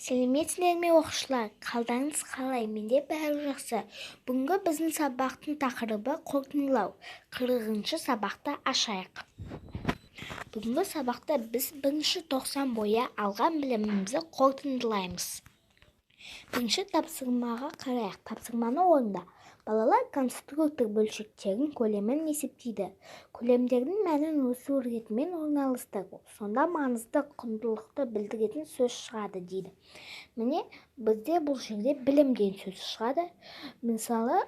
Сәлеметсіздер ме, оқушылар! Қалдарыңыз қалай? Менде бәрі жақсы. Бүгінгі біздің сабақтың тақырыбы – қорытындылау. 40-сабақты ашайық. Бүгінгі сабақта біз бірінші тоқсан бойы алған білімімізді қорытындылаймыз. Бірінші тапсырмаға қарайық. Тапсырманы орында. Балалар конструктор бөлшектерінің көлемін есептейді. Көлемдердің мәнін өсу ретімен орналастыр, сонда маңызды құндылықты білдіретін сөз шығады дейді. Міне, бізде бұл жерде «білім» деген сөз шығады. Мысалы,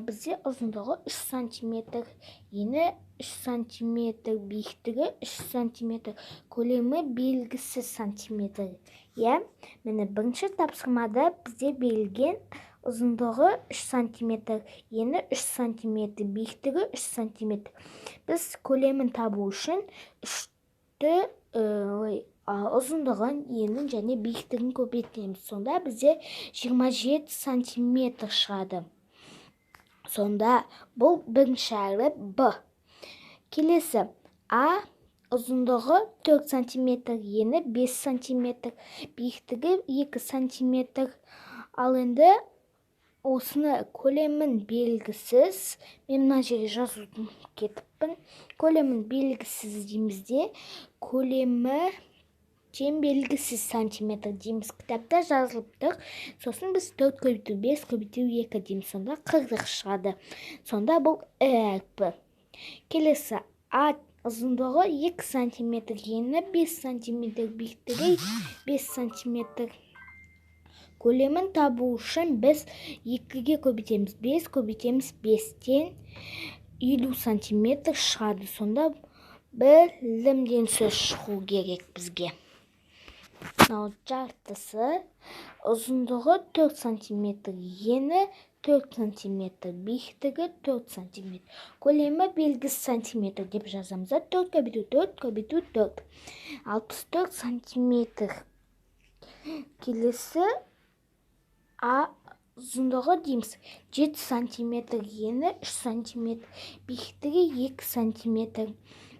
бізде ұзындығы 3 сантиметр, ені 3 сантиметр, биіктігі 3 сантиметр, көлемі белгісіз сантиметр, иә. Міне, бірінші тапсырмада бізде берілген: ұзындығы 3 сантиметр, ені 3 сантиметр, биіктігі 3 сантиметр. Біз көлемін табу үшін үшті, ой, ұзындығын, енін және биіктігін көбейтеміз. Сонда бізде 27 сантиметр шығады. Сонда бұл бірінші әріп Б. Келесі А: ұзындығы 4 сантиметр, ені 5 сантиметр, биіктігі 2 сантиметр. Ал енді осыны көлемін белгісіз, мен мына жерге жазуды кетіппін, көлемін белгісіз дейміз де, көлемі тең белгісіз сантиметр дейміз, кітапта жазылып тұр. Сосын біз 4 көбейту 5 көбейту 2 дейміз, сонда 40 шығады. Сонда бұл і әрпі. Келесі А: ұзындығы 2 сантиметр, ені 5 сантиметр, биіктігі 5 сантиметр. Көлемін табу үшін біз екіге көбейтеміз. 5 көбейтеміз 5 тең 50 сантиметр шығады. Сонда «білім» деген сөз шығу керек бізге. Мынау жартысы. Ұзындығы 4 сантиметр, ені 4 сантиметр, биіктігі 4 сантиметр, көлемі белгісіз сантиметр деп жазамыз да. 4 көбейту 4 көбейту 4 – 64 сантиметр. Келесі А: ұзындығы дейміз 7 сантиметр, ені 3 сантиметр, биіктігі 2 сантиметр,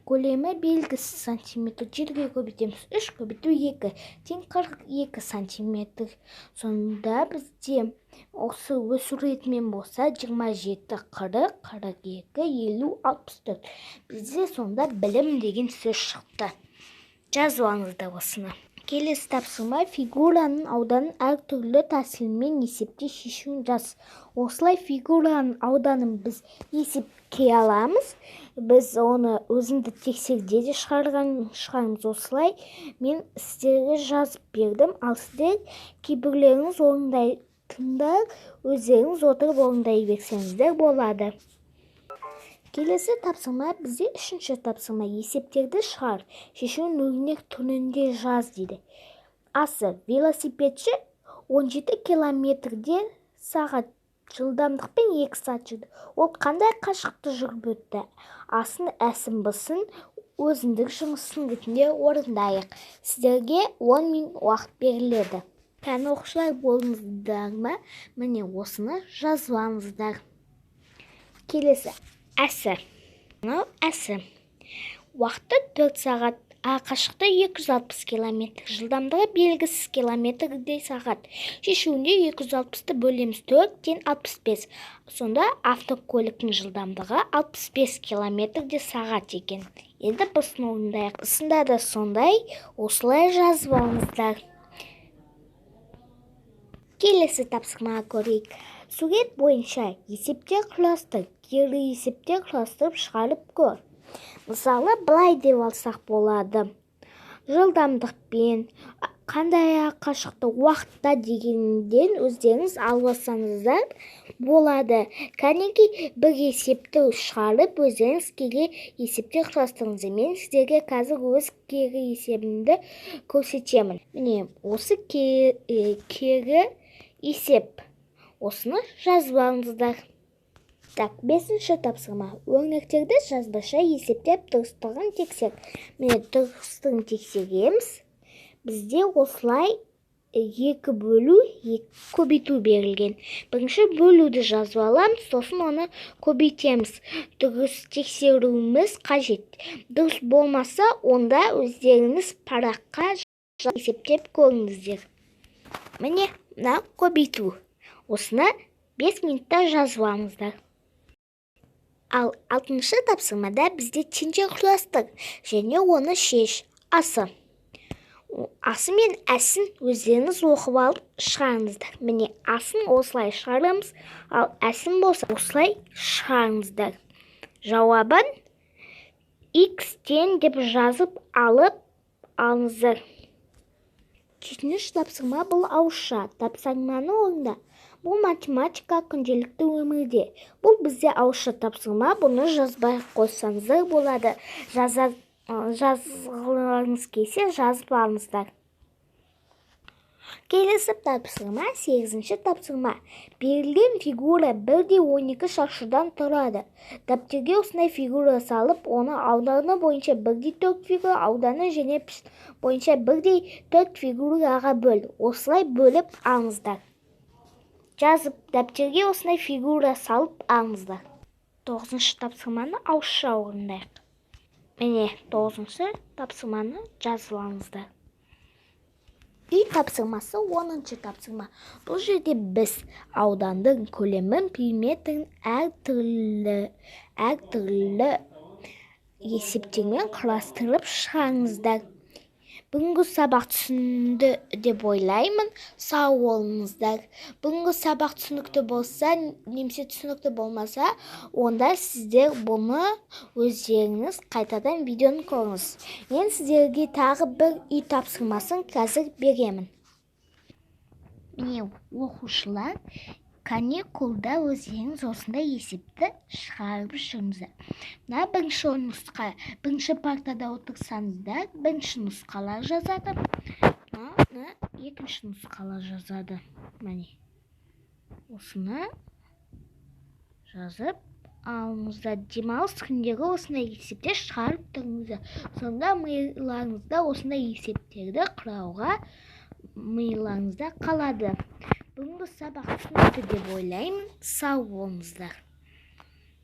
көлемі белгісіз сантиметр. Жетіге көбейтеміз: 3 көбейту 2 тең 42 сантиметр. Сонда бізде осы өсу ретімен болса, 27, 40, 42, 50, 64. Бізде сонда «білім» деген сөз шықты. Жазып алыңыздар осыны. Келесі тапсырма: фигураның ауданын әртүрлі тәсілмен есепте шешуін жаз. Осылай фигураның ауданын біз есепке аламыз. Біз оны өзіндік тексерде де шығарған шығармыз. Осылай мен сіздерге жазып бердім, ал сіздер, кейбіреулеріңіз орындайтындар, өздеріңіз отырып орындай берсеңіздер болады. Келесі тапсырма бізде үшінші тапсырма: есептерді шығар, шешуін өрнек түрінде жаз дейді. Асы: велосипедші 17 километрде сағат жылдамдықпен 2 сағат жүрді. Ол қандай қашықтықты жүріп өтті? Асын, әсін, бысын өзіндік жұмысын ретінде орындайық. Сіздерге 10 минут уақыт беріледі. Кәне, оқушылар, болдыңыздар ма? Міне, осыны жазып алыңыздар. Келесі әсі. Мынау әсі: уақыты 4 сағат, а қашықтығы 260 километр, жылдамдығы белгісіз километрде сағат. Шешуінде 260-ты бөлеміз: 4 тең 65. Сонда автокөліктің жылдамдығы 65 километрде сағат екен. Енді б-сын орындайық. Б-сында да сондай, осылай жазып алыңыздар. Келесі тапсырмаға көрейік. Сурет бойынша есептер құрастыр, кері есептер құрастырып шығарып көр. Мысалы, былай деп алсақ болады: жылдамдықпен қандай қашықтық уақытта дегенден өздеріңіз алып алсаңыздар болады. Кәнекей, бір есепті шығарып, өздеріңіз кері есептер құрастырыңыздар. Мен сіздерге қазір өз кері есебімді көрсетемін. Міне, осы кері есеп, осыны жазып алыңыздар. Так, бесінші тапсырма: өрнектерді жазбаша есептеп, дұрыстығын тексер. Міне, дұрыстығын тексереміз. Бізде осылай екі бөлу, екі көбейту берілген. Бірінші бөлуді жазып аламыз, сосын оны көбейтеміз. Дұрыс тексеруіміз қажет. Дұрыс болмаса, онда өздеріңіз параққа есептеп көріңіздер. Міне, мына көбейту. Осыны 5 минутта жазып алыңыздар. Ал алтыншы тапсырмада бізде теңдеу құрастыр және оны шеш. Асы. Асы мен әсін өздеріңіз оқып алып шығарыңыздар. Міне, асын осылай шығарамыз, ал әсін болса осылай шығарыңыздар. Жауабын x тең деп жазып алып алыңыздар. Жетінші тапсырма бұл ауызша. Тапсырманы орында. Бұл математика күнделікті өмірде. Бұл бізде ауызша тапсырма, бұны жазбай қойсаңыздар болады. Жазғыларыңыз келсе, жазып алыңыздар. Келесі тапсырма, 8-ші тапсырма. Берілген фигура бірдей 12 шаршыдан тұрады. Дәптерге осындай фигура салып, оны ауданы бойынша бірдей 4 фигура, ауданы және пішін бойынша бірдей 4 фигураға бөл. Осылай бөліп алыңыздар. Жазып, дәптерге осындай фигура салып алыңыздар. 9-шы тапсырманы ауызша орындайық. Міне, 9-шы тапсырманы жазып алыңыздар. Үй тапсырмасы 10-шы тапсырма. Бұл жерде біз аудандың көлемін, периметрін әртүрлі есептермен құрастырып шығарыңыздар. Бүгінгі сабақ түсінді деп ойлаймын. Сау болыңыздар. Бүгінгі сабақ түсінікті болса, немесе түсінікті болмаса, онда сіздер бұны өздеріңіз қайтадан видеоны көріңіз. Мен сіздерге тағы бір үй тапсырмасын қазір беремін. Міне, оқушылар, каникулда өздеріңіз осындай есепті шығарып жүріңіздер. Мына бірінші нұсқа, бірінші партада отырсаңыздар, бірінші нұсқалар жазады. Мына екінші нұсқалар жазады. Міне, осыны жазып алыңыздар. Демалыс күндері осындай есептер шығарып тұрыңыздар. Сонда миларыңызда осындай есептерді құрауға миларыңызда қалады. Бүгінгі сабақ түсінікті деп ойлаймын. Сау болыңыздар.